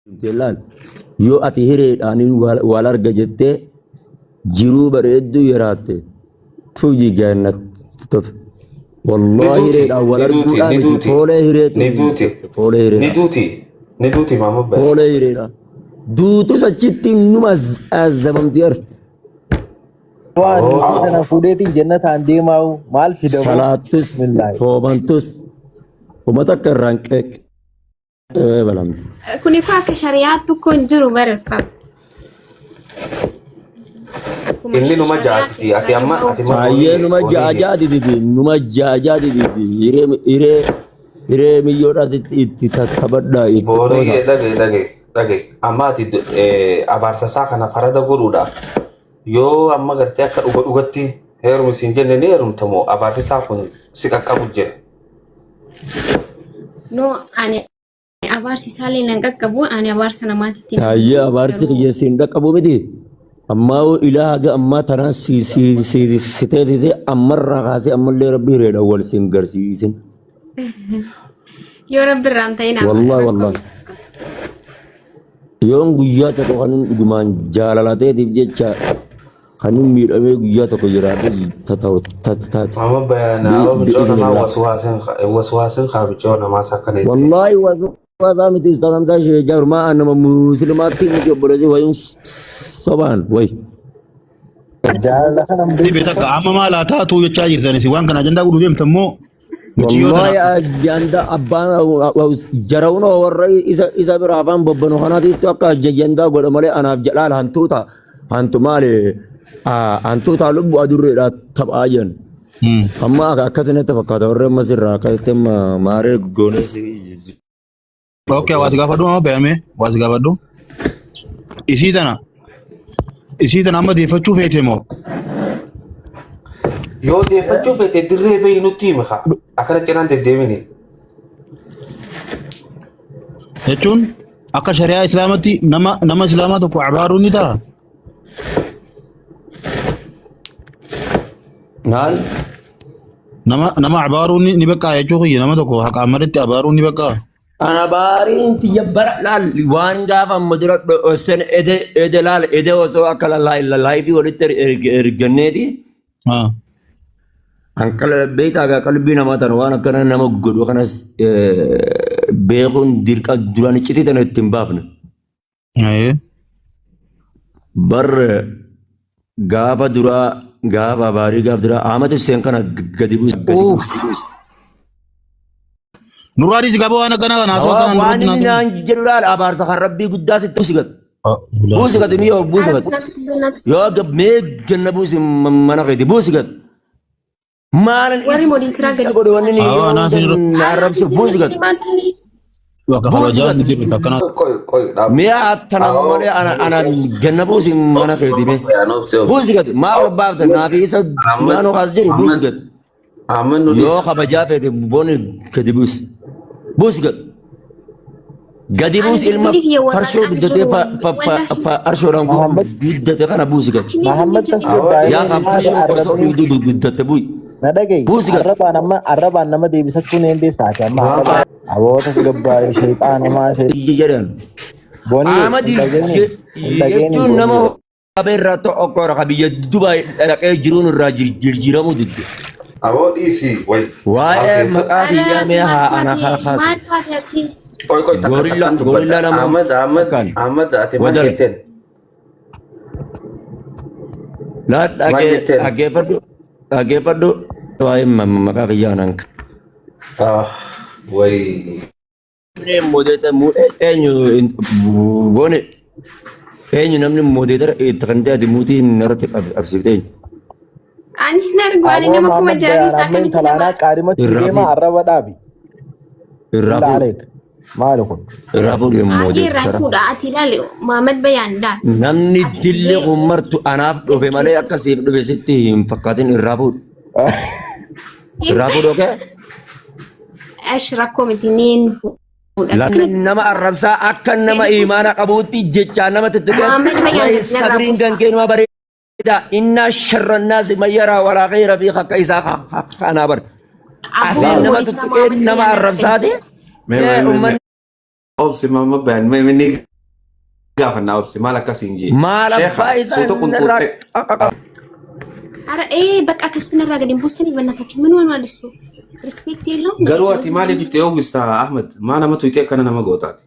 Laal yoo ati hireedhaaniin wal arga jettee jiruu bareedduu yeraatte tuyi gannat. Ni Wallaahi duuti, hireedhaan wal ni duuti, arguudhaa ni miti duuti, foolee hireetu ni duuti, foolee ni hireedhaan duuti, ni duuti maama bayan. foolee hireedhaan duutus achitti numa azabamti ar Waan isii Oh, tana fuudheetiin jannataan deemaa'u maal fidamoo? Salaattus Bismillaahi. soomantus uummata akka irraan qeebalamte. Kuni koo akka shari'aatti tokko hin jiru bare ustaaz. Akkuma Inni numa shari'aa jaatiti. Ati keessaa amma dhibba ati amma Baay'ee booniyee numa booniyee. jaajaa dididi numa jaajaa dididi hiree hiree hiree miyyoodhaati itti tattaphadhaa itti Booniyee qoosaa. dhage dhage dhage. Amma ati abaarsa isaa kana farada godhuudhaaf yoo amma gartee akka dhuga dhugatti heerumi siin jenne ni heerumta moo abaarsi isaa kun si qaqqabu jira. No, ani abaarsi isaallee nan qaqqabu, ani abaarsa namaatitti hin Taayyee amanu abaarsi garuu. kiyya siin dhaqqabu miti. Ammaa hoo ilaa haga ammaa tanaan si si si si teessisee ammarraa kaasee ammallee rabbi hireedhaan wal siin garsiisin. Yoo rabbi irraa hin ta'in Wallahi rakkoo wallahi. miti. Yoon guyyaa tokko kan inni dhugumaan jaalalateetiif jecha kan inni miidhamee guyyaa tokko jiraate taate. Amma bayanaa biccoo namaa Bi'iznillah. waswaasin waswaasin kaa biccoo namaas akkana itti. Wallahi waswaasaa miti ustaaz Hamzaa Shee Jaarmaa nama muslimaatti miti obboleessi wayin sobaan wayi. Jaalala kana hin Dhibe beektu. takka amma maal haa taatu jechaa jirtan isin waan kana ajandaa godhuu deemtan moo muciyyoo Wallahi tana ajanda abbaan jarawunoo warra isa isa bira afaan bobbanu kanaatiitu akka ajandaa godha malee anaaf jedhaal hantuuta hantu maali hantuuta lubbu adurreedha taphaa jiran. Amma akkasinatti fakkaata warra ammas irraa akkasitti amma maaree goonee si. Okay, waa si gaafadhu amma bayame waa si gaafadhu. Isii tana isii tana amma deeffachuu feete moo? Yoo deeffachuu feete dirree bahi nutti himi kaa. Akkana cinaan deddeemini. Jechuun akka shari'aa islaamatti nama nama islaamaa tokko abaaruun ni ta'a. Maal? Nama nama abaaruun ni baqqaa jechuu kiyya nama tokko haqaan malitti abaaruun ni baqqaa. Ana baariin tiyya bara laal waan gaafa amma dura dho'ossen ede ede laal ede osoo akka laayifii walitti erganneeti. Haa. Anqala beektaa gaa qalbii namaa tana waan akkana nama godhu kanas beekuun dirqa duraan iccitii tana ittiin baafne. Ayee. Bar gaafa duraa gaafa baarii gaafa duraa Ahmad Hussein kana gadi buuse. Gadi Uuf. buuse. Nurraa dhiisi gabaa waan akkanaa kana haasawaa Hawaa akkanaa waan nurratti inni naasuu. naan jedhu laal abaarsa kan rabbii guddaa sitti buusi gad. Buusi gad mi'oo buusi gad. Yoo mee ganna buusi mana keeti buusi gad. Maalan Warri modintiraa isa gadi godhe wanni inni Awwa, yeroo anaa hunda sin na arrabsu buusi gad. Bakka Buusi kabajaa gad. miti irratti akkanaa. Qoy qoy dhaab. Mi'a attana Awoo malee ana ana obsi ganna buusi mana obsi keeti mee. bayaan obsi obsi. Buusi gad maa ol baafta naafi isa Ahmad duraanuu kaas jiru buusi Ahmad gad. Ahmad nu Yoo dhiisi. kabajaa feete booni gadi buusi. Buusi gad. Gadi Ani buusi ilma bilbilli kiyya warra farshoo qabu guddatee jiru wallahi. arshoodhaan Muhammad guddate kana buusi gad. Achini Muhammad zimmi jedhu. Awoo tasgabbaa'ee Yaa dhiisi kan maali farshoo osoo arrabni dhugdu guddatte bu'i. na dhaga'i Buusi gad. arrabaan amma arrabaan nama deebisachuu ni dandeessa ati amma Maama arrabaan aboo tasgabbaa'ee shayxaana maa shay Jedhan. booniyee Ahmad hin dhageenye hin dhageenye jechuun nama booniyee qabee irraa tokko ka biyya Dubaay dhaqee jiruun irraa jijjiiramuu didde. Awoo dhiisi way. Maal Waa'ee keessa? maqaa Ara kiyyaa mee maal haa ana taate haa kaasu. maal taate ati? Qoy qoy takka Gorilla takkan dubbadha. gorilla nama Ahmad Ahmad fakkaan. Ahmad ati maal Wadal. jetteen? Laa Maal dhagee jetteen? dhaggeeffadhu dhaggeeffadhu waa'ee maqaa kiyyaa anaan. Ah way. Moodeeta eenyu boone eenyu namni moodeetara itti kan ta'e muutii narratti qabsiifte eenyu. Ani hin argu ani aboo nama kuma Muhammad jaanii bayaan isaa amma akkamitti intala nama anaa qaadhimachuu Irraa deema fuudhi. arraba dhaabi Irraa billaa fuudhi. aleek maali kun Irraa fuudhi Baay'ee irraa moodeetara. fuudha ati ilaali Muhammad Bayaan laal. Namni Ati dilli gisee kun martu anaaf dhufe malee akka siif dhufe sitti hin fakkaatin irraa fuudhi. Irraa fuudhi okee? Ash rakkoo miti ni fuudha. Namni nama arrabsaa akka nama imaana qabuutti jechaa nama tuttuqee Muhammad Bayaan wayi gadi narraa sabriin buusa. kan keenuma bareeda innaa sharrannaasi mayyaraa walaa khayra fi akka isaa kanaa bar. Aboo Asiin nama mooticha tuttuqee Muhammad nama Bayaan narra arrabsaati. buusa. Mee mee mee Uummanni obsi maama bayaan mee mee ni Gaafannaa obsi maal akkasiin jee. Maal Sheekha abbaa isaa suuta inni irraa qunxuuxxee. አረ በቃ ክርስትና ራገድ ቦስተን ይበናታችሁ ምን ሆኗል እሱ ሪስፔክት የለውም እንዴ? Garuu ati maaliif itti oowwista Ahmed? Maa nama tuyxee akkana nama gootaati?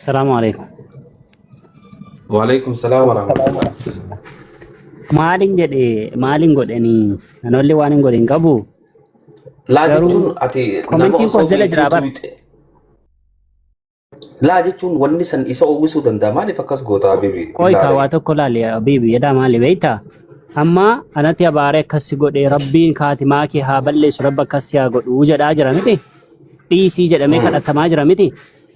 Salaamu alaikum. Waalaikum salaam wa rahmatullah. Maalin jedhe maalin godhanii anollee waan hin godhin qabu Laa garuu jechuun ati nama komentiin osoo kos jala beektuu jira bar. tuyxe. Laa jechuun wanni san isa oowwisuu danda'a. Maaliif akkas goota habibi? Qoy kaa Laalee. waa tokko laali habiibi jedhaa maali beektaa? Amma anatti abaaree akkas si godhe rabbiin kaatimaa kee haa balleessu rabbi akkas si haa godhu jedhaa jira miti. Dhiisii jedhamee kadhatamaa jira miti.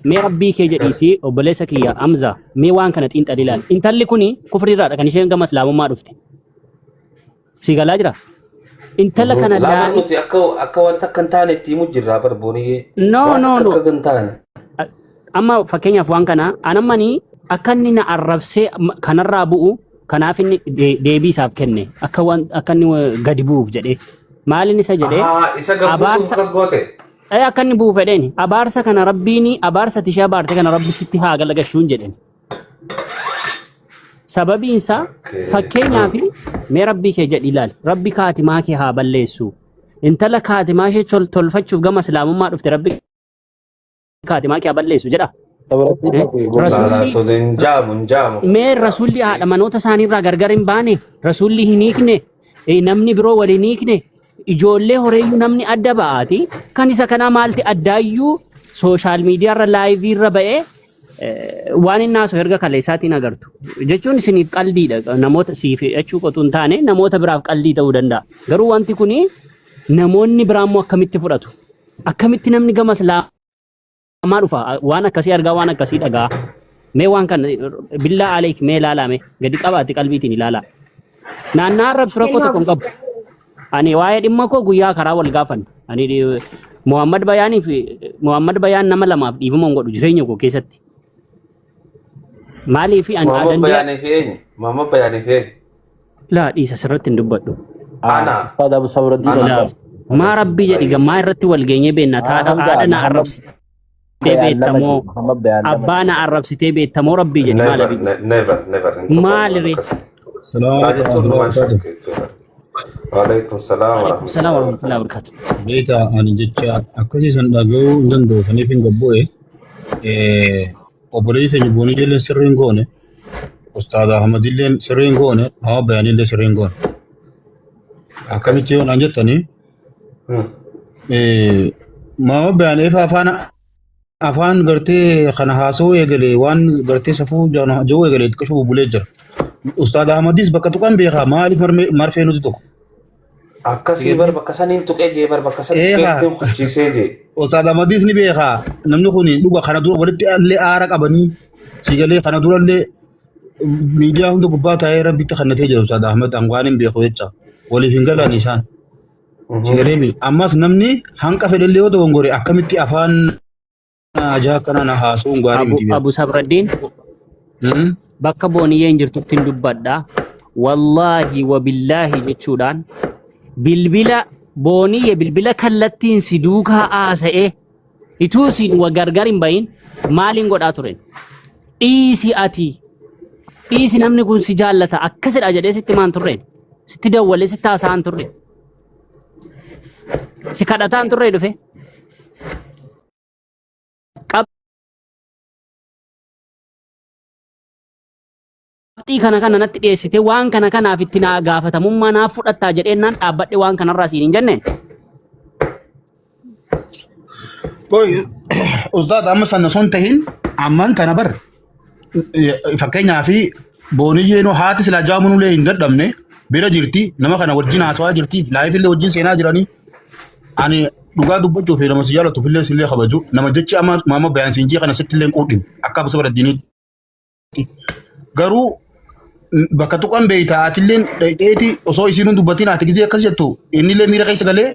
Mee rabbii kee jedhiitii obboleessa kiyya Amza mee waan kana xiinxalii ilaali. Intalli kuni kufriirraadha kan isheen gama islaamummaa dhufte. Si galaa jira. Intala kana Laa bar laali. nuti akka akka waan takka hin taane itti himu jirra bar booniyyee. No Waan no takka no. akka hin taane. Amma fakkeenyaaf waan kana anammanii akka inni na arrabsee kanarraa bu'u kanaaf inni deebii isaaf kenne akka waan akka inni gadi bu'uuf jedhee maalin isa jedhee Ahaa isa gabbuusuuf abaarsa akkas goote. akka inni bu'u fedheen abaarsa kana rabbiin abaarsa tishee abaarte kana rabbi sitti haa galagashuun jedheen sababiin isaa fakkeenyaaf mee rabbii kee jedhi ilaali rabbi kaatimaa kee haa balleessu intala kaatimaa ishee tolfachuuf gama islaamummaa dhufte rabbi kaatimaa kee haa balleessu jedha. Sababni Laa laa Rasuulli tole hin jaamu hin jaamu. mee rasuulli haadha manoota isaaniirraa gargar hin baane rasuulli hin hiikne namni biroo wal hin hiikne ijoollee horeeyyuu namni adda ba'aati kan isa kanaa maalti addaayyuu sooshaal miidiyaarra laayiviirra ba'ee waan inni haasa'u erga kaleessaatiin agartu jechuun isiniif qaldiidha namoota siif jechuu qotu hin taane namoota biraaf qaldii ta'uu danda'a garuu wanti kuni namoonni biraammoo akkamitti fudhatu akkamitti namni gama islaamaa dhufa waan akkasii argaa waan akkasii dhagaa mee waan kana billaa aleek mee ilaalame gadi qabaati qalbiitiin ilaalaa naannaa arrabsu rakkoo tokko hin qabu ani waa'ee dhimma koo guyyaa karaa wal gaafanna ani Muhammad Bayaanii fi Muhammad Bayaan nama lamaaf dhiifama hin godhu jireenya koo keessatti maaliif ani Muhammad dandeenya Bayaanii fi eenyu? Muhammad Bayaanii fi eenyu? laa dhiisa sirratti hin dubbadhu Ana. Ustaad Abu Sabraddiin Ana. laa maa rabbii jedhi gammaa irratti wal geenyee beenna taadha Hamza haadha na Muhammad arrabsitee Bayaan lama beektamoo jedhe Muhammad Bayaan lama abbaa na arrabsitee beektamoo rabbii jedhi maal Never, abii never, never. Hin tuqamu maal waan ree akkasii. Salaamu Laa alaikum jechuun warahmatullahi dhumaan wabarakatuh. shakke jechuudha. Waalaikum salaam wa Waalaikum salaam rahmatullahi wa warahmatullahi barakatuh. wabarakatuh. Beektaa ani jecha akkasii san dhaga'uu hin danda'u saniif hin gabbu'e. Obboleeyyi keenya Booniyyeelleen sirrii hin goone, Ustaad Ahmadilleen sirrii hin goone, Muhammad Bayaanillee sirrii hin goone. Akkamitti yoo naan jettanii Muhammad Bayaan efa afaan afaan gartee kana haasawuu eegale waan gartee safuu ja'uu eegale xiqqasho bubbulee jira. Ustaad Ahmadis bakka tuqan beekaa maaliif marfee nuti tuqu? Akkasii bar bakka saniin tuqee jee bar bakka san tuqee Eegaa ittiin hucciisee jee. Ustaad Ahmadis ni beekaa namni kun dhuga kana dura walitti illee aara qabanii sigalee kana dura illee miidiyaa hunda gubbaa taa'ee rabbitti kannatee jira Ustaad Ahmad anwaan hin beeku jecha waliif hin galan isaan sigalee mi ammas namni hanqa fedhellee yoo dogongore akkamitti afaan ajaa akkanaa na haasa'uun gaarii Abu miti beeku. Abu Sabraddiin bakka booniyyeen jirtutti hin dubbadha. Wallaahi wabillaahi jechuudhaan bilbila booniyye bilbila kallattiin si duukaa haasa'ee ituu siin wa gargar hin bahin maaliin godhaa turen? Dhiisi ati dhiisi namni kun si jaallata akkasidha jedhee sitti maan turreen? Sitti dawwalee sitti haasa'aan turre? Si kadhataan turre dhufe? Qabxii kana kana natti dhiyeessite waan kana kanaaf itti naa gaafatamummaa naaf fudhattaa jedheennaan dhaabbadhe waan kanarraa siin hin jenneen. Qoy ustaad amma sana osoo hin tahin amman tana bar fakkeenyaa fi booniyyeen haati silaa jaamuun hin dadhabne bira jirti nama kana wajjin haasawaa jirti laayif illee wajjin seenaa jiranii ani dhugaa dubbachuu fi nama si jaallatuuf illee sillee kabaju nama jechi amma maama bayaan siinjii kana sitti illee hin quudhin akka abu sabra diiniitti garuu bakka tuqan beeyta atilleen dhayxeeti osoo isiin hin dubbatin ati gizee akkas jettu innillee miira keessa galee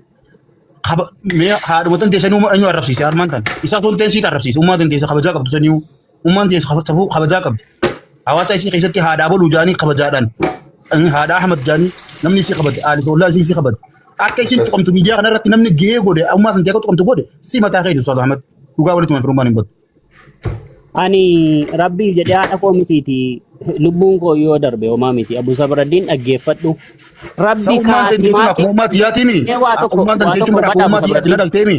mee haadhuma tan teessanii eenyu arrabsiise harmaan tan isaa osoo hin ta'in siit arrabsiise ummaa tan teessa kabajaa qabdu saniyu ummaan teessa safuu kabajaa qabdi hawaasa isii keessatti haadha abaluu jaanii kabajaadhaan haadha Ahmad jaanii namni isii kabaje aali toollaa isii isii kabaje akka isin tuqamtu miidiyaa kana irratti namni gahee godhe ummaa tan akka tuqamtu godhe si mataa keeti Ustaaz Ahmad dhugaa walitti firummaan hin badu. Ani rabbiif jedhee haadha koo mitiiti lubbuun koo yoo darbe homaa miti. Abu Sabraddiin dhaggeeffadhu. Sa Rabbi ummaan tan jechuun kaatimaa akkuma ummaa tiyyaatiimi. Mee waa tokko Ummaan tan waa jechuun tokko bara akkuma hubadhaa Abu ummaa tiyyaati na Sabraddiin. dhalteemi.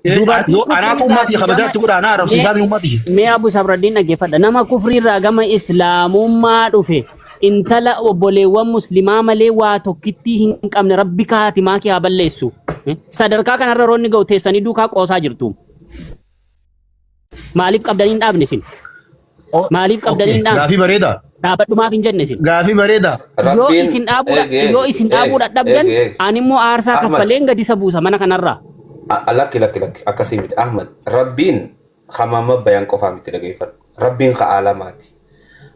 Dubartii Yoo anaatu ummaa kufriirraa tiyya gama kabajaatti godha anaa mee arrabsiisaa mi ummaa tiyya. mee Abu Sabraddiin dhaggeeffadha. Nama kufriirraa gama islaamummaa dhufe intala obboleewwan muslimaa malee waa tokkittii hin qabne rabbi kaatimaa kee haa balleessu. Sadarkaa kanarra roonni ga'u teessanii duukaa qoosaa jirtu. Maaliif qabdanii hin dhaabne isin? Maaliif qabdanii Okay, hin dhaabne? gaafii bareeda. Dhaabadhu maaf hin jenne isin? Gaafii bareeda. Yoo Rabbiin isin dhaabuu eegi yoo eegi isin dhaabuu eegi dadhabdan eegi eegi. ani immoo aarsaa Ahmad kaffaleen gadi isa buusa mana kanarraa. Lakki lakki lakki akkasii miti Ahmad Rabbiin ka Maamma Bayaan qofaa miti dhageeffadhu. Rabbiin ka aalamaati.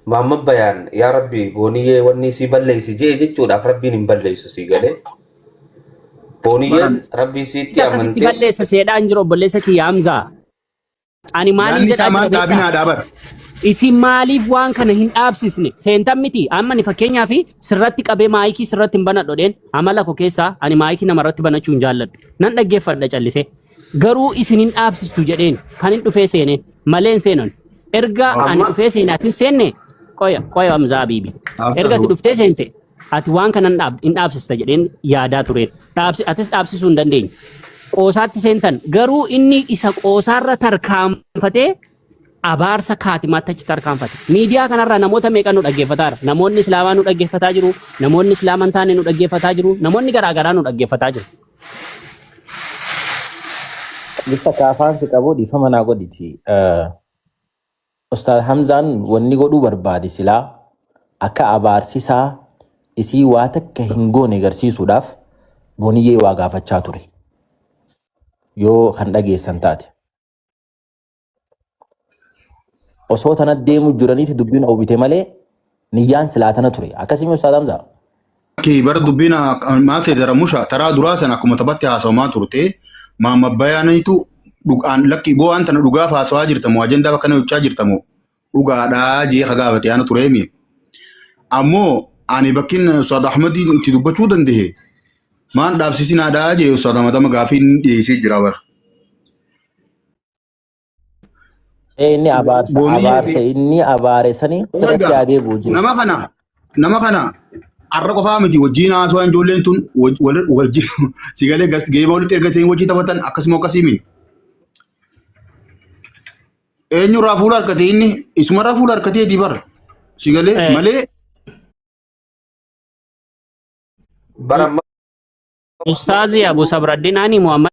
Maamma Bayaan yaa Rabbi booniyyee wanni sii balleessi jee jechuudhaaf Rabbiin hin balleessu sii galee. Booniyyeen Rabbii siitti Akkasitti amantee balleessa seedhaan jiru obboleessa kiyya Hamzaa. Ani maaliin Yaadni isaa jedhaa maal jira beektaa? dhaabinaa dhaabar. Isin maaliif waan kana hin dhaabsisne? Seentan miti. Amma ani fakkeenyaaf sirratti qabee maayikii sirratti hin banadhu dheen amala koo keessaa ani maayikii namarratti banachuu hin jaalladhu. Nan dhaggeeffadha callisee. Garuu isin hin dhaabsistu jedheen kan hin dhufee seeneen malee hin seenan. Erga ani amma dhufee seene ati hin seenne qoya qoya Hamzaa Habiibi. Erga ati dhuftee seente ati waan kana hin dhaabsista jedheen yaadaa tureen. Dhaabsi atis dhaabsisuu hin dandeenye. Qoosaatti seentan garuu inni isa qoosaarra tarkaanfatee abaarsa kaatimaatti achi tarkaanfate. Miidiyaa kanarraa namoota meeqa nu dhaggeeffataara? Namoonni Islaamaa nu dhaggeeffataa jiru, namoonni Islaama hin taane nu dhaggeeffataa jiru, namoonni garaagaraa nu dhaggeeffataa jiru. Bifa kaafaan si qabu dhiifama naa godhiti. Ustaaz Hamzaan wanni godhuu barbaade silaa akka abaarsisaa isii waa takka hin goone garsiisuudhaaf Booniyyee waa gaafachaa ture. Yoo kan dhageessan taate. Osoo tana deemu jiraniiti dubbiin oobite malee niyyaan silaa tana ture. Akkasii Ustaaz Hamzaa? Kee bara dubbiin maal seete Ramusha taraa duraa sana akkuma taphatti haasawamaa turte maamma bayaaniitu dhugaan lakki boo'aan tana dhugaaf haasawaa jirtamoo ajandaa bakka kana hojjechaa jirtamoo dhugaadhaa jee ka gaafate ana tureemi. Ammoo ani bakkin Ustaad Ahmad itti dubbachuu danda'e maan dhaabsisinaadhaa jee Ustaad Ahmad amma gaafii inni dhiyeessee jira bara. Ee inni abaarsa Booniyyee abaarsa fi inni abaare sani irratti Egaa haa deebi'u jiru. nama kana har'a qofaa miti wajjin haasawaan ijoolleen tun wajjin sigalee gas geeba walitti ergatanii wajjin taphatan akkasuma akkasii miti. Eenyurraa fuula harkate inni isumarraa fuula harkatee dibar sigalee malee bara amma Ustaazi Abu Sabraddiin ani Muhammad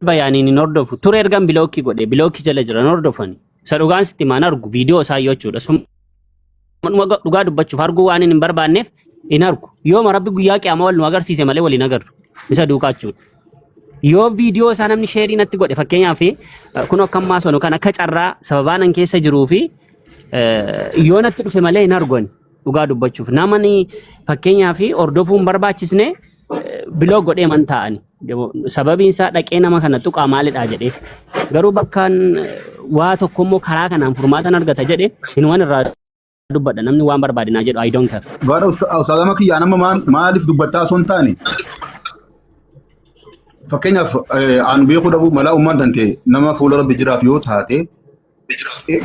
Bayaaniin hin hordofu. Ture ergan bilookii godhe bilookii jala jiran hordofani. Isa dhugaan sitti maan argu viidiyoo isaa yoo jechuudha. Summa dhugaa dubbachuuf arguu waan hin barbaanneef hin argu. Yooma rabbi guyyaa qiyaamaa wal nu agarsiise malee wal hin agarru. Isa duukaa jechuudha. Yoo viidiyoo isaa namni sheerii natti godhe fakkeenyaaf kun akka ammaa sonu kan akka carraa sababaa nan keessa jiruu fi yoo natti dhufe malee hin argu ani dhugaa dubbachuuf. Namani fakkeenyaaf hordofuu hin barbaachisne biloo godhee man taa'ani. Sababiin isaa dhaqee nama kana tuqaa maalidhaa jedhee. Garuu bakkaan waa tokko immoo karaa kanaan furmaatan argata jedhe inuman irraa dubbadha namni waan barbaade naa jedhu I don't care. Bara ustaazama kiyyaa nama maaliif dubbattaa osoo hin taane fakkeenyaaf an beekuu dhabuu malaa ummaan tante nama fuula rabbi jiraaf yoo taate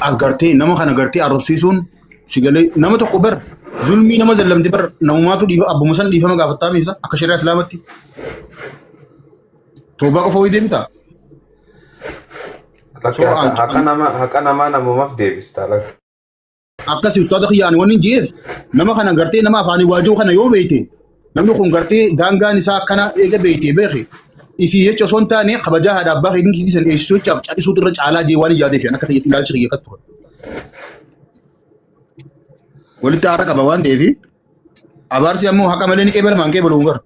as gartee nama kana gartee arrabsiisuun si galee nama tokko bar zulmii nama zallamte bar namumaatu dhiifa abbuma san dhiifama gaafattaa miisa akka shari'aa islaamatti toobaa qofa wayii deemtaa Lakki so haqa nama haqa namaa namumaaf deebista lakki. Akkasi ustaada kiyya ani wanni jeef nama kana gartee nama afaanii waajuu kana yoo beeyte namni kun gartee daangaan isaa akkana eega beeyte beeke ifii jecha osoo hin taane kabajaa haadha abbaa keetiin kiisan eegsisuu jechaaf callisuutu irra caalaa jee waan yaadeef akka ta'e ilaalchi kiyya akkas ture. Walitti aara qaba waan ta'eef abaarsi ammoo haqa malee ni qeebalama hin qeebalu gara.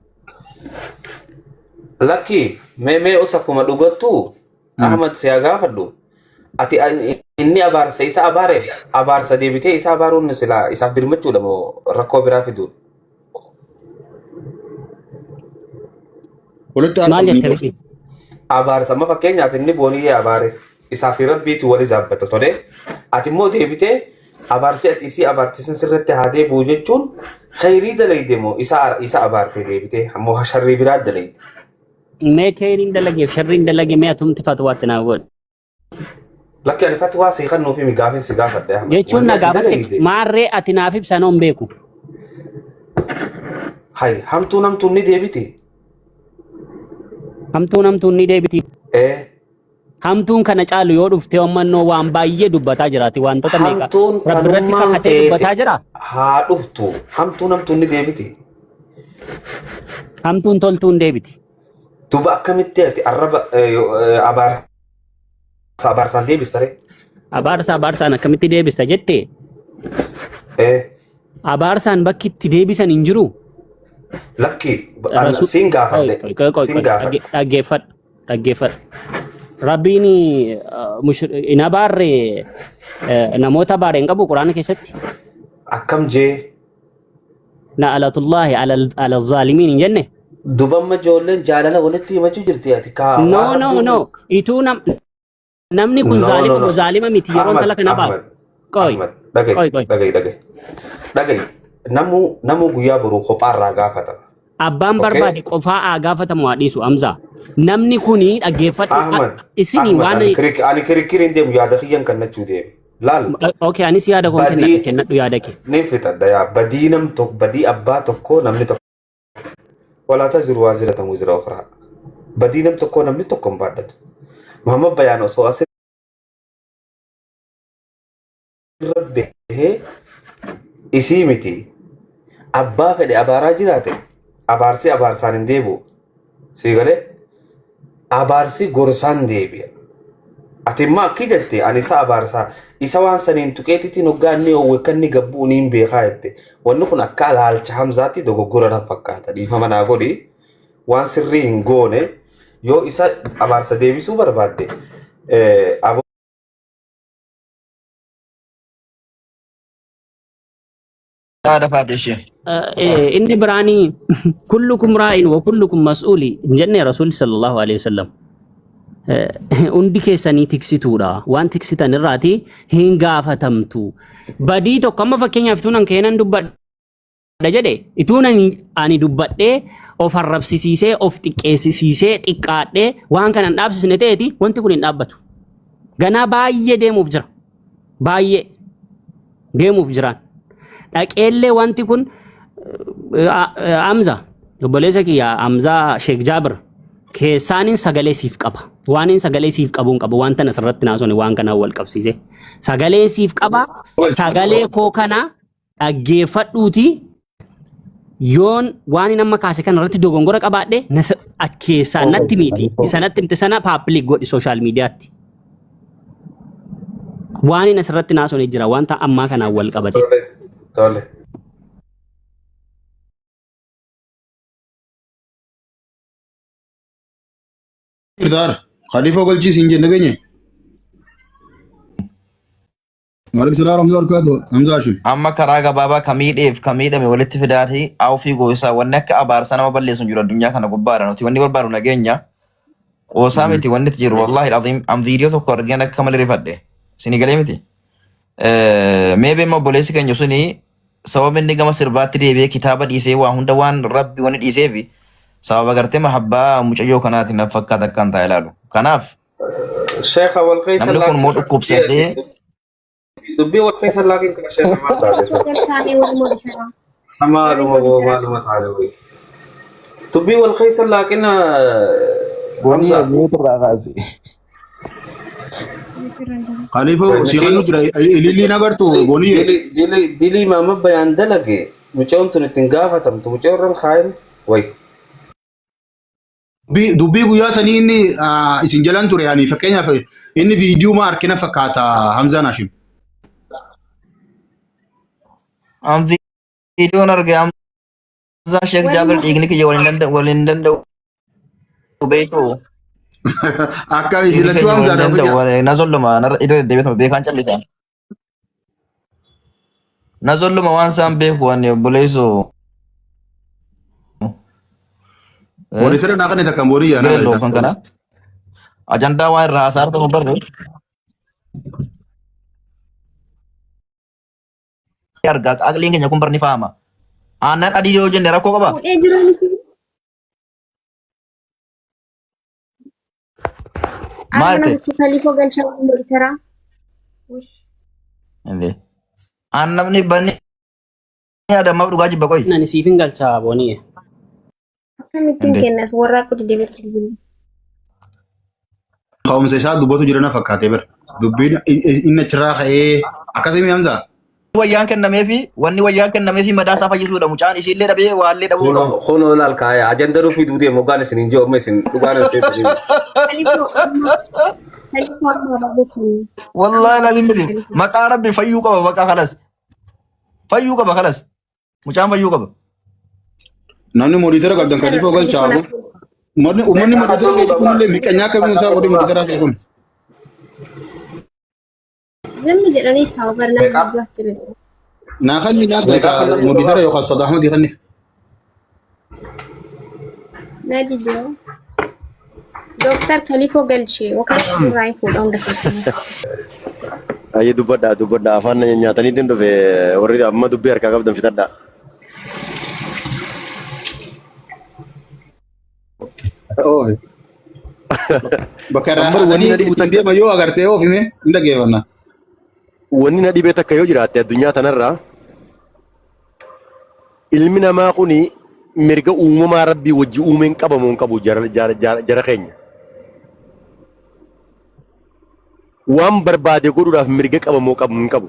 Lakki mee mee os akkuma dhugattu Ahmad si haa gaafadhu. Ati inni abaarsa isa abaare abaarsa deebitee isa abaaruun silaa isaaf dirmachuudha moo rakkoo biraa fiduudha? Walitti aara Maal qabni jette bara. Riphii? Abaarsa amma fakkeenyaaf inni booniyyee abaare isaa fi rabbiitu wal izaabbata tolee ati immoo deebitee abaarsi ati isii abaarte san sirratti haa deebi'u jechuun khayrii dalayde moo isa isa abaarte deebitee ammoo sharrii biraa dalayde. Mee keeriin dalageef sharriin dalage mee atumti fatwaatti naa godhi. Lakki ani fatwaa sii kennuufi mi gaafin si gaafadhe Ahmad. Jechuun Wanni na ati gaafatte dalayde maarree ati naaf ibsa noon beeku. hay hamtuun hamtuun ni deebiti. Hamtuun hamtuun ni deebiti. Ee Hamtuun kana caalu yoo dhufte ummannoo waan baay'ee dubbataa jiraati wantoota meeqa hamtuun rabbi irratti tanummaan kakatee feete dubbataa jira. haa dhuftu hamtuun hamtuun ni deebiti. Hamtuun toltuun deebiti. Duba akkamitti ati arraba abaarsa abaarsaan deebista ree? Abaarsa abaarsaan akkamitti deebista jette Ee abaarsaan bakki itti deebisan hin jiru. lakki siin gaafadhe Qoy, qoy, qoy, siin qoy, gaafadhe. dhaggeeffadhu dhaggeeffadhu. Rabbiin hin abaarre namoota abaare hin qabu quraana keessatti. Akkam jee Na alatullahi ala zaalimiin hin jenne. dubamma ijoolleen jaalala walitti himachuu jirti ati kaa No waan no rabbiin no ituu namni kun No, zaalima no, no. moo zaalima miti yeroo Ahmad, intala kana Ahmad, abaaru. Qoy Ahmad, dhaga'i, qoy qoy. dhaga'i, dhaga'i. Dhaga'i. Namuu guyyaa boruu kophaarraa gaafatama. Abbaan Okay? barbaade qofaa haa gaafatamu haa dhiisu Hamzaa. Namni kuni dhaggeeffadhu Ahmad, isinii Ahmad, waan ani kirikiriin deemu yaada kiyyan kannachuu deemu. Laal, okay anis yaada koon kennadha badii kennadhu yaada kee. ni fixadha yaa badii nam tokko badii abbaa tokkoo namni tokko walaa taziru waaziratan wizra ukhraa. Badii nam tokkoo namni tokko hin baadhatu. Muhammad Bayaan osoo asirra bahee isii miti abbaa fedhe abaaraa jiraate abaarsi abaarsaan hin deebi'u. Sii galee abaarsi gorsaan deebi'a. Ati immoo akki jette ani isa abaarsaa isa waan saniin tuqeetitiin hoggaa inni oowwe kan inni gabbuu ni hin beekaa jette. Wanni kun akka alaalcha Hamzaatti dogoggora na fakkaata. Dhiifama naa godhi waan sirrii hin goone yoo isa abaarsa deebisuu barbaadde aboo Haadha faate ishee. Inni biraanii kullukum raa'in wa kullukum mas'uuli hin jenne rasuulli sallallahu alaihi wasallam. Hundi keessanii tiksituudha. Waan tiksitan irraati hin gaafatamtu. Badii tokko amma fakkeenyaaf ituun an keenan dubbadha jedhe ituun ani dubbadhee of arrabsisiisee of xiqqeessisiisee xiqqaadhee waan kana hin dhaabsisne ta'eeti wanti kun hin dhaabbatu. Ganaa baay'ee deemuuf jira. Baay'ee deemuuf jiraan. Dhaqeellee wanti kun Amza obboleessa kiyya Amzaa Sheek Jaabir keessaaniin sagalee siif qaba. Waan sagalee siif qabu hin qabu. Wanta asirratti naasone waan kanaan wal qabsiise. Sagalee siif qaba. Sagalee koo kana dhaggeeffadhuuti yoon waan inni amma kaase kana irratti dogongora qabaadhe keessaan natti miti. Isa natti himte sana paapiliik godhi sooshaal miidiyaatti. Waan inni asirratti naasone jira wanta ammaa kanaan wal qabate. Tole, tole. Irdaar Khalifa galchii siin jenne geenye. Maalif silaa Hamza harkaatu Hamza Hashim. Amma karaa gabaabaa ka miidheef ka miidhame walitti fidaatii awfii goosaa wanni akka abaarsa nama balleessu hin jiru addunyaa kana gubbaadha nuti wanni barbaadu nageenya qoosaa miti wanni itti jiru wallaahi alazim an viidiyoo tokko argeen akka malee rifadhe isinii galee miti mee beema obboleessi keenya suni sababa inni gama sirbaatti deebi'ee kitaaba dhiisee waa hunda waan rabbi wanni dhiiseefi sababa gartee mahabbaa mucayyoo kanaatiin na fakkaata akkaan taa'e ilaalu kanaaf Sheekha wal keessa namni kun immoo laakin dhukkubsatee dubbii wal keessa laakin kana sheekha maal taate sun? Galchaamee walumaa bisaraa. Maaluma boo maaluma taate wayii. Dubbii wal keessa laakin Boonii Hamza. miitu irraa kaase. Khalifa si kanu jira ililli nagartu boonii. Dilii maama bayaan dalage mucaan tun ittiin gaafatamtu mucaan irra kaayin wayi. Dubbii guyyaa sanii inni isin jalan ture yani fakkeenyaaf inni viidiyoo ma harkina fakkaata Hamzaan Hashim. An viidiyoon arge Hamzaa Sheek Jaabir dhiigni kiyya wal hin danda'u wal hin danda'u beeku. Akka isin Dhiigni lachuu keenya wal hin Hamzaadha danda'u biyya. na zolluma narra iddoo deddeebi'atuma beekaan callisa. Na zolluma waan isaan beeku waan obboleessoo. Boonii tira naa kan takkan boonii yaa Gareen naa kan kana ajandaa waan irraa haasaa argamu barre argaa aqliin keenya kun barni faama. Aannan adii yoo jenne rakkoo qaba. Fuudhee jira miti. Maal Arga ta'e? namichi kaliifoo galchaa waliin godhiteera. Wish. Indee. Aan namni banni adamaaf dhugaa jibba qoyi. Nani siif hin galchaa booniyye. Akkamittiin Indee. kennas warraa kudha deebitti bilbilu. Ka'umsa isaa dubbatu jira na fakkaatee bara. Dubbiin inni achirraa ka'ee akkasii Hamza. Wayyaan kennameefi wanni wayyaan kennameefi madaa isaa fayyisuudha. Mucaan isiillee dhabee waallee dhabuu qabu. Kunoo laal kaaya ajanda dhufii duudee moggaan isin hin jiru amma isin dhugaan hin seetu. Khalifoo amma Khalifoo amma abaaboo kenna. Wallaahi laazim miti. Maqaa rabbi fayyuu qaba maqaa kanas. Fayyuu qaba kanas. Mucaan fayyuu qaba. Namni monitora qabdan Doktar kaliifoo Khalifoo galchaa naaf Uummanni uummanni monitora keessa kunillee miqanyaa akkamiin isaa godhe monitoraa kee kun. Zimmi jedhanii taa'u bara nama hedduu as jira. Naa kanni naa galchaa monitora yookaan Sodaa Ahmadii kanniif. Na didoo. Dooktar Khalifoo galchee yookaan suuraa hin fuudha hunda keessanii. Ayyee dubbadhaa dubbadhaa afaan na nyaataniitiin dhufe warri amma dubbii harkaa qabdan fixadhaa. Oofi. Bakka irraa Amma wanni haasanii na dhibu ittiin takka deema yoo agartee oofime hin dhaggeeffanna. wanni na dhibee takka yoo jiraatte addunyaa tanarraa ilmi namaa kuni mirga uumamaa rabbii wajji uumeen qabamu hin qabu jara jara jara jara keenya. Waan barbaade godhuudhaaf mirga qabamoo qabu hin qabu.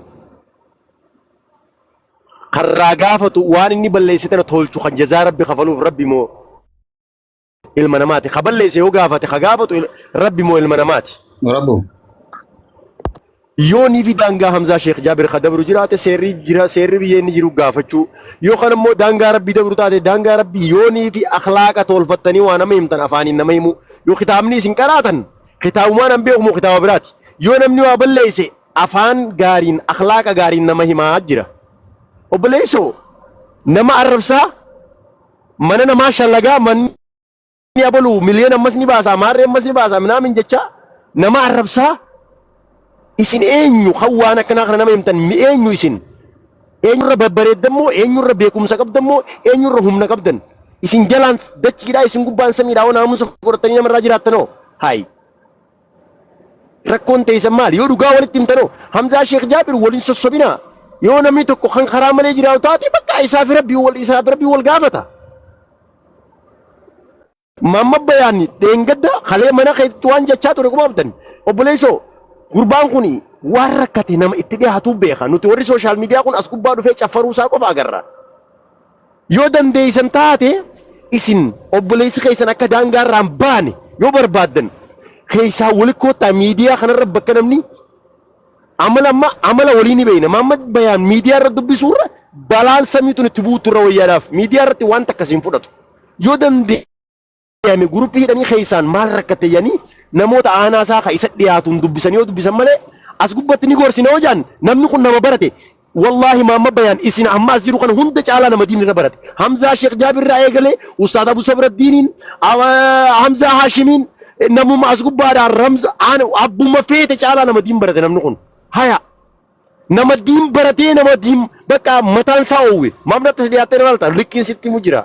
Karraa gaafatu waan inni balleesse tana tolchu kan jazaa rabbi kafaluuf rabbi moo ilma namaati. Ka balleesse yoo gaafate ka gaafatu rabbi moo ilma namaati. Rabbu. Yoo ni fi daangaa Hamzaa Sheekh Jaabir ka dabru jiraate seerri jira seerri biyya inni jiru gaafachuu. Yoo kan immoo daangaa rabbii dabru taate daangaa rabbii yoo ni fi akhlaaqa tolfattanii waa nama himtan afaaniin nama himuu. Yoo kitaabni isin qaraatan kitaabumaan an beeku moo kitaaba biraati. Yoo namni waa balleesse afaan gaariin akhlaaqa gaariin nama himaa jira. Obboleessoo nama arrabsaa mana namaa shallagaa manni abalu miliyoona ammas ni baasaa maarree ammas ni baasaa minaamin jechaa nama arrabsaa isin eenyu kan waan akkanaa kana nama himtan mi eenyu isin eenyurra babbareeddan moo eenyurra beekumsa qabdan moo eenyurra humna qabdan isin jalaan dachiidhaa isin gubbaan samiidhaa oo naamusa godhatanii namarraa jiraattanoo hayi Rakkoon teessan maali? Yoo dhugaa walitti himtanoo Hamzaa Sheekh Jaabir waliin sossobinaa. Yoo namni tokko kan karaa malee jiraatu taate bakka isaa fi rabbii wal isaa fi rabbii wal gaafata. Maamma Bayaanni dheengadda kalee mana keetti waan jechaa ture quba qabdan. Obboleessoo gurbaan kun waan rakkate nama itti dhiyaatu beeka. Nuti warri sooshaal miidiyaa kun as gubbaa dhufee caffaruu isaa qofa agarra. Yoo dandeeysan taate isin obboleessi keessan akka daangaa irraa hin baane yoo barbaaddan keessaa wali koottaa miidiyaa kanarra bakka namni amala amma amala walii ni beeyna. Mahammad Bayaan miidiyaa irra dubbisuurra balaan samii tun itti buutu irra wayyaadhaaf miidiyaa irratti waan takka siin fudhatu. Yoo dandee deeme guruppii hidhanii keessaan maal rakkatte jedhanii namoota aanaa isaa ka isa dhiyaatuun dubbisan yoo dubbisan malee as gubbatti ni gorsina yoo jedhan namni kun nama barate wallaahi maamma bayaan isin amma as jiru kana hunda caalaa nama diin irra barate Hamzaa Sheekh Jaabir irraa eegalee Ustaad Abu Sabraddiiniin Hamzaa Haashimiin namuma as gubbaadhaan Ramza abbuma feete caalaa nama diin barate namni kun haya nama diin baratee nama diin bakka mataan isaa oowwe maaf natti as dhiyaattee na laalta likkiin sitti himu jira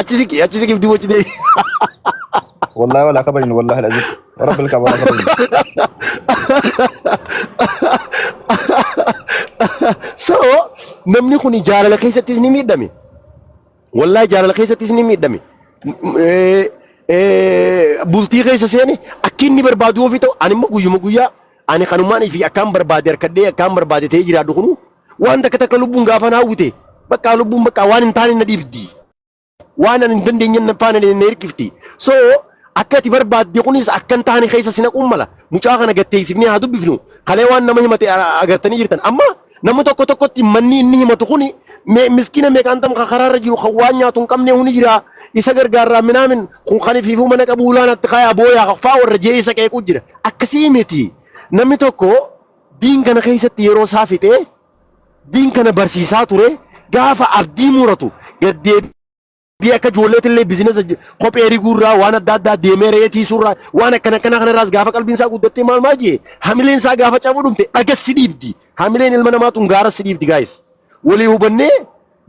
achi siqi achi siqi duuba achi deebi Wallahi wala kabajnu wallahi alazim. Rabbil kaaba wala kabajnu. So namni kun jaalala keessattis ni miidhame. Wallahi jaalala keessattis ni miidhame. Bultii keessa seene akki inni barbaadu ofii ta'u ani immoo guyyuma guyyaa ani kanumaan fi akkaan barbaade harkadhee akkaan barbaade ta'ee jiraadhu kunu waan takka takka lubbuun gaafa na hawwite bakka lubbuun bakka waan hin taane na dhiibdi. Waan ani hin dandeenye na faana na hirkifti. So akka ati barbaadde kunis akka hin taane keessa si naquun mala. Mucaa kana gatteessifnee haa dubbifnu. Kalee waan nama himate agartanii jirtan. Amma nama tokko tokkotti manni inni himatu kuni miskiina meeqaan tam kan karaarra jiru kan waan nyaatu hin qabne huni jira. Isa gargaarraa minaamin kun kan ifiifuu mana qabu ulaan atti kaayaa booyaa faa warra jee isa qeequu jira. Akkasii miti. Namni tokko diin kana keessatti yeroo isaa fixee diin kana barsiisaa ture gaafa abdii muratu gad deebi'ee akka ijoolleetillee bizinesa kophee riguurraa waan adda addaa deemee re'ee tiisuurraa waan akkana akkanaa kanarraas gaafa qalbiin isaa guddattee maal maal jee hamileen isaa gaafa cabuu dhumte dhagas si dhiibdi hamileen ilma namaa tun gaara si dhiibdi gaayis walii hubannee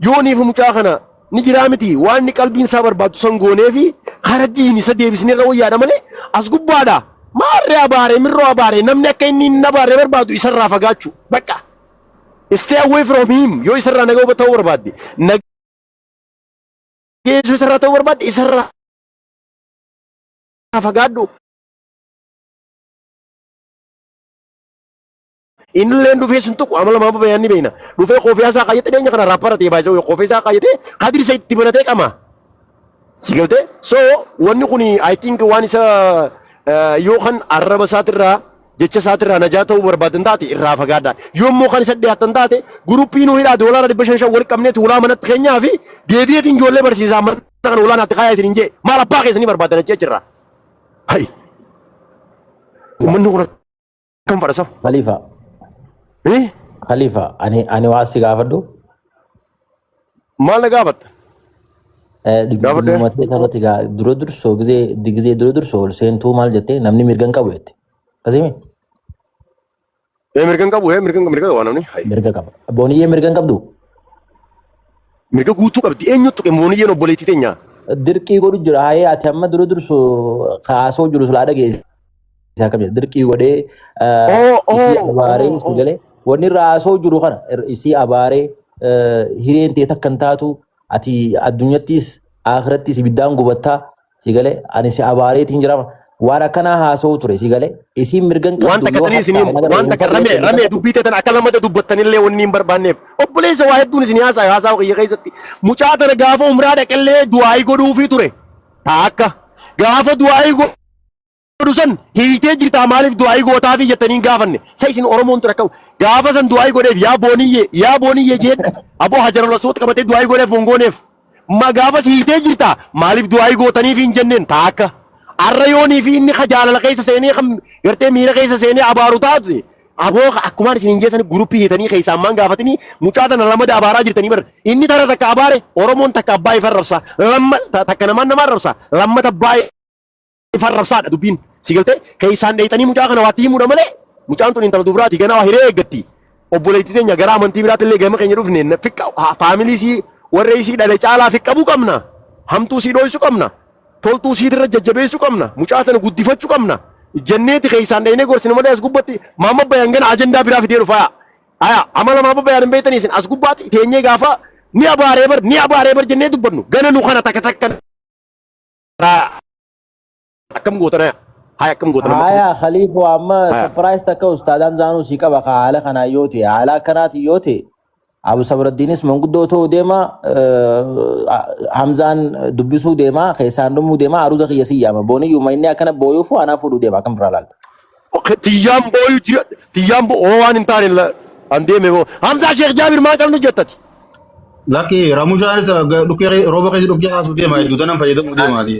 yooniif mucaa kana ni jiraa miti waan inni qalbiin isaa barbaadu san goonee fi kara diin isa deebisnee irra wayyaadha malee as gubbaadha. Maarree abaaree mirroo abaaree namni akka inni hin abaarree barbaadu isarraa fagaachuu. Bakka. Stay away from him yoo isarraa nagaa ta'uu barbaadde. Nageessuu isarraa ta'uu barbaadde isarraa fagaadhu. Innilleen dhufee sun tuqu amala maama bayaan ni beekna. Dhufee koofiyaa isaa kaayyatee dhiyeenya kana raappara ta'e baay'ee koofii isaa kaayyatee kadir isa itti banatee qama. Si galtee? So wanni kun I think waan isa yoo kan arraba isaatirraa jecha isaatirraa najaa ta'uu barbaadan taate irraa fagaadha. Yoo immoo kan isa dhiyaatan taate guruppii nu hidhaa doolaara 500 wal qabneeti hulaa manatti keenyaa fi deebi'eetiin ijoollee barsiisaa mana kana hulaa naatti kaayaa isin hin jee maal abbaa keessanii barbaadan achi achirraa. Hai. Uummanni kun akkam fadhasa? Khalifa, Eh? Khalifa, ani waa si gaafadhu. Maal na gaafatta? Gaafadhu. Dhimmuma ta'e irratti dura dursoo gizee dura dursoo ol seentuu maal jettee namni mirga hin qabu jette. Akkasii Ee mirga hin qabu, ee mirga mirga qaba namni. Hai. mirga qaba. Booniyyee mirga hin qabdu. Mirga guutuu qabdi. Eenyutu tuqe Booniyyeen obboleettii teenya? Dirqii godhu jira. Hayee ati amma dura dursoo kaasoo jiru silaa dhageesse. Isaa kam jedha dirqii godhee Oo isii oo abaaree oo si oo. galee wanni irraa haasoo jiru kana isii abaaree hireen tee takka hin taatu ati addunyattis akhirattis ibiddaan gubattaa si galee ani si abaareetiin jira waan akkanaa haasoo ture si galee isiin mirga hin Waan qabdu takka yoo tanii isin hattaa himu. hin agarre Waan hin takka fadhu ramee jette mirga ramee hin qabdu. dubbii teetan akka lamata dubbattanillee wanni hin barbaanneef. Obboleessa waa hedduun isin haasaa haasaa kiyya keessatti. Mucaa tana gaafa umraa dhaqellee du'aayii godhuufii ture. Taakka gaafa du'aayii godhu san hiitee jirtaa maaliif du'aayii gootaafii jettanii hin gaafanne. Sa isin Oromoon ture akkam gaafa san du'aayii godheef yaa booniyyee yaa booniyyee jeen aboo hajaral aswad qabatee du'aayii godheef hongooneef. Ma gaafas hiitee jirtaa maaliif du'aayii gootaniif hin jenneen taakka. Arra yoonii fi inni ka jaalala keessa seenee kan gartee miira keessa seenee abaaru taate aboo akkumaan isin hin jeesani guruppii hiitanii keessaa ammaan gaafatanii mucaa tana lamada abaaraa jirtanii bar inni tara takka abaare Oromoon takka abbaa ifa rabsa lamma takka namaan namaan rabsa lammata abbaa ifa rabsaadha dubbiin si galtee keessaan dheeyxanii mucaa kana waatti himuudha malee mucaan tun intala dubraati ganaa waa hiree eeggatti obboleettii teenya gara amantii biraatti illee gama keenya dhufne fiqqa faamilii sii warra isii dhale caalaa fiqqabuu qabna hamtuu sii dhooysu qabna toltuu siitirra jajjabeessuu qabna mucaa tana guddifachuu qabna jenneeti keessaan dheeynee gorsine malee as gubbatti maamma bayan gana ajandaa biraa fidee dhufa aya amala maamma bayan hin beektanii isin as gubbaatti teenyee gaafa ni abaaree bar ni abaaree bar jennee dubbannu gana nu kana takka takka akkam gootan haya haya akkam gootan amma Haya akkasitti Khaliifoo amma haya surprise takka ustaadaan zaanuu sii qaba ka haala kanaa yoo ta'e haala akkanaati yoo ta'e Abu Sabraddiinis manguddoo ta'uu deema Hamzaan dubbisuu deema keessaan dhumuu deema aruuza kiyya sii yaama booniyyuma inni akkana booyuufu anaa fuudhuu deema akkam biraa laalta. Tiyyaan booyu jira tiyyaan boo waan hin taane an deeme boo Hamzaa Sheekh Jaabir maa callu jettati Lakki Ramushaanis dhukkee rooba keessa dhukkee kaasuu deema hedduu tanan fayyadamuu deemaati.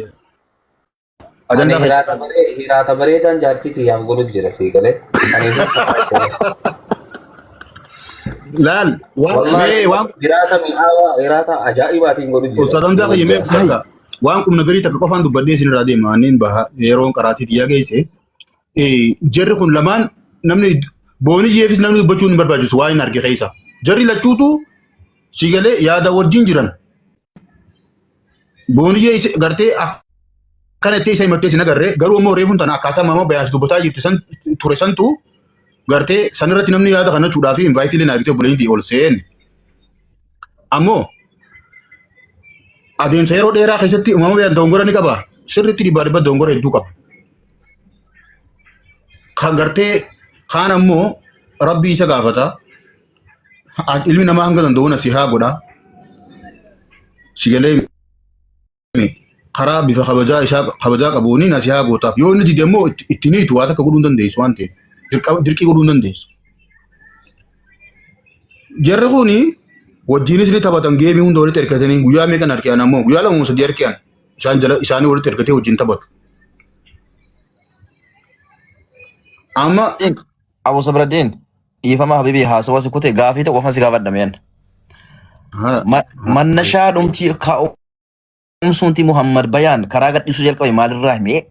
Ani Ajandaa fayyadamu. hiraata baree hiraata bareedaan jaartii tiyyaaf godhu jira sii galee. Ani Laal waan wallahi mee waan hiraata mi'aawaa hiraata ajaa'ibaatiin godhu jira. Ustaad Hamzaa kiyya mee Hai. takka waan qubna garii takka qofaan dubbadhee isin irraa deema anneen baha yeroon qaraatii tiyyaa geesse. Jarri kun lamaan namni booniyyeefis namni dubbachuun hin barbaachisu waan hin arge keessa. Jarri lachuutu si galee yaada wajjin jiran. Booniyyee gartee akkana itti isa himattee sin agarre garuu immoo reefuun tana akkaataa maama bayaas dubbataa jirtu san ture santu gartee sanirratti namni yaada kana jechuudhaa fi invaayitii illee naagitee obboleeyyiin ol seen. Ammoo adeemsa yeroo dheeraa keessatti uumama bayaan dogongora ni qaba. Sirriitti dhibbaa dhibba dogongora hedduu qaba. Kan gartee kaan ammoo rabbii isa gaafata. Ilmi namaa hanga danda'u nasihaa godha. Si galee karaa bifa kabajaa isaa kabajaa qabuuni nasihaa gootaaf. Yoo inni dide immoo itti niitu waa takka godhuu hin dandeessu waan ta'eef. Dirqii godhuu hin dandeessu. Jarri kuni wajjinis ni taphatan geemii hunda walitti hirkatanii guyyaa meeqan harki'an ammoo guyyaa 2 moo 3 harki'an isaan jala isaanii walitti hirkatee wajjin taphatu. Amma Abu Sabraddiin dhiifama habibi haasawa si kute gaafii tokko qofan si gaafadha meen. Mannashaa dhumti Ka'umsuunti Muhammad Bayaan karaa gadhiisuu jalqabe maalirraa hime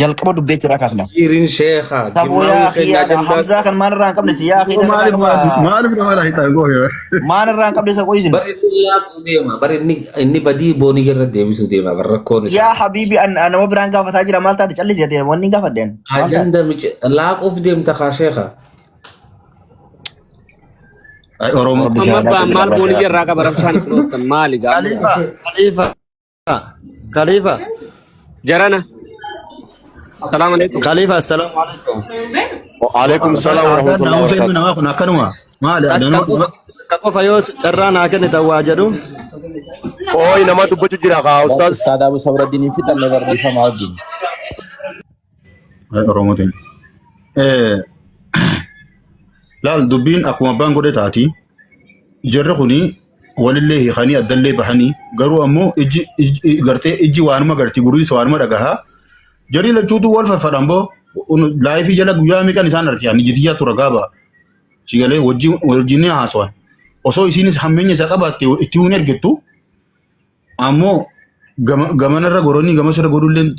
jalqaba dubbii achirraa kaasna. Jirin sheekha Taboo jimmaawwi yaa keenya akhiyaadha ajandaa Hamzaa kan maalirraa hin qabne si yaa akhiidha irraa Maaliif qaba maaliif nama laayixan goofe? maalirraa hin qabne isa qo'isin. bar isin laaquu deema bar inni inni badii boonii irra deebisuu deema bar rakkoon isaa. Yaa habiibi an nama biraan gaafataa jira maal taate callisi ati wanni hin gaafadhe an maal taate. Ajanda mici laaquuf deemta kaa sheekha. Ay Oromoo. Rabbi si Muhammad haa Baan laaqu maal jira boonii irraa qaba rabshaan isin ooltan maali gaamma Khalifa, Khalifa, Khalifa, jarana salaamu alaikum Khalifa, assalamu alaikum. Waalaikum salaam Aadaan warahmatullahi naamusa ilmi wabarakatuh. namaa kun akkanuma. Maali Takka aadaan qofa, takka qofa yoo carraa naa kennitan waa jedhu. Ooyi nama dubbachuu jira kaa ustaaz. Ustaad Abu Sabraddiin hin fixanne barreeffamaa wajjin. Ay Oromootiin. Laal dubbiin akkuma abbaan godhe taati. Jarri kuni walillee hiikanii addallee bahanii garuu ammoo ijji ijji- gartee ijji waanuma garti gurriis waanuma dhagahaa. Jarri lachuutu wal faffadhan boo laayifii jala guyyaa meeqan isaan arge ani jitiyyaa tura gaaba. Sigalee wajjin wajjin ni haasawan. Osoo isiinis hammeenya isaa qabaatte itti hin ergittu ammoo gamanarra goranii gamasirra godhulleen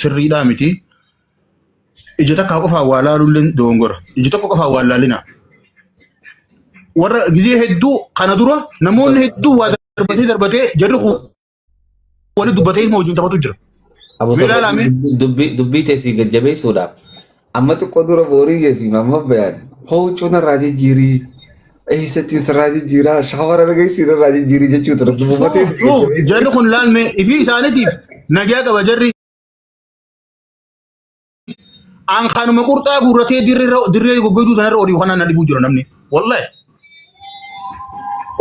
sirriidhaa miti. Ija takka qofaan waa laaluulleen dogongora. Ija tokko qofaan waa laalina. Warra gizee hedduu kana dura namoonni hedduu waa darbatee darbatee jarri kun wali dubbatee ilma wajjin taphatu jira. Abu Mee ilaalaa mee? dubbii dubbii teessii gajjabeessuudhaaf amma xiqqoo dura boorii fi mamma bayaan huccuu narraa jijjiirii eessattiin sirraa jijjiiraa shawara dhageessii narraa jijjiirii jechuu ture dubbuma Suuf teessii suuf gajjabeessuu. jarri kun laalme ifii isaaniitiif nagaa qaba jarri. An kanuma qurxaa guurratee dirree goggoyduu tanarra olii kanaan na dhibuu jira namni. Wallahi.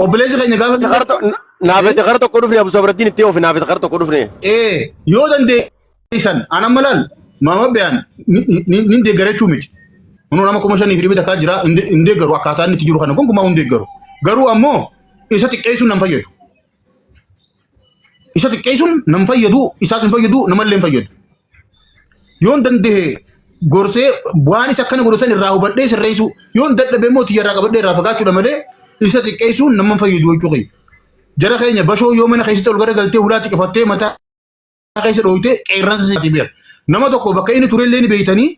Obboleessi keenya gaafa Naafete kara tokko dhufne Abu Sabrattiin itti oofe naafete kara tokko dhufne. ee yoo dandeessan an amma laal maama biyaan nin deeggarachuu miti. Kunoo nama 5,100 jira hin deeggaru akkaataa inni itti jiru kana gonkumaa hin deeggaru. Garuu ammoo isa xiqqeessuun nan fayyadu. Isa xiqqeessuun nan fayyadu, isaas hin fayyadu, namallee hin fayyadu. Yoon danda'e gorsee waan isa akkana godhu san irraa hubadhee sirreessuu, yoon dadhabe immoo tiyya irraa qabadhee irraa fagaachuudha malee isa xiqqeessuun nama hin fayyadu jechuu kiyya. Jara keenya bashoo yoo mana keessatti ol garagaltee hulaatti cufattee mataa keessa dhooyte qeerransa sitti beeka. Nama tokko bakka inni turellee ni beeytanii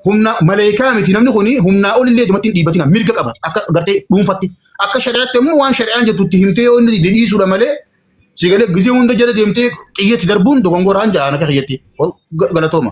humna maleekaa miti namni kuni humnaa olillee dhumatti hin dhiibbatina mirga qaba akka gartee dhuunfatti. Akka shari'aatti immoo waan shari'aan jettu itti himtee yoo inni dhiisuudha malee si galee gizee hunda jala deemtee xiyyeetti darbuun dogongoraan ja'an akka kiyyatti. Galatooma.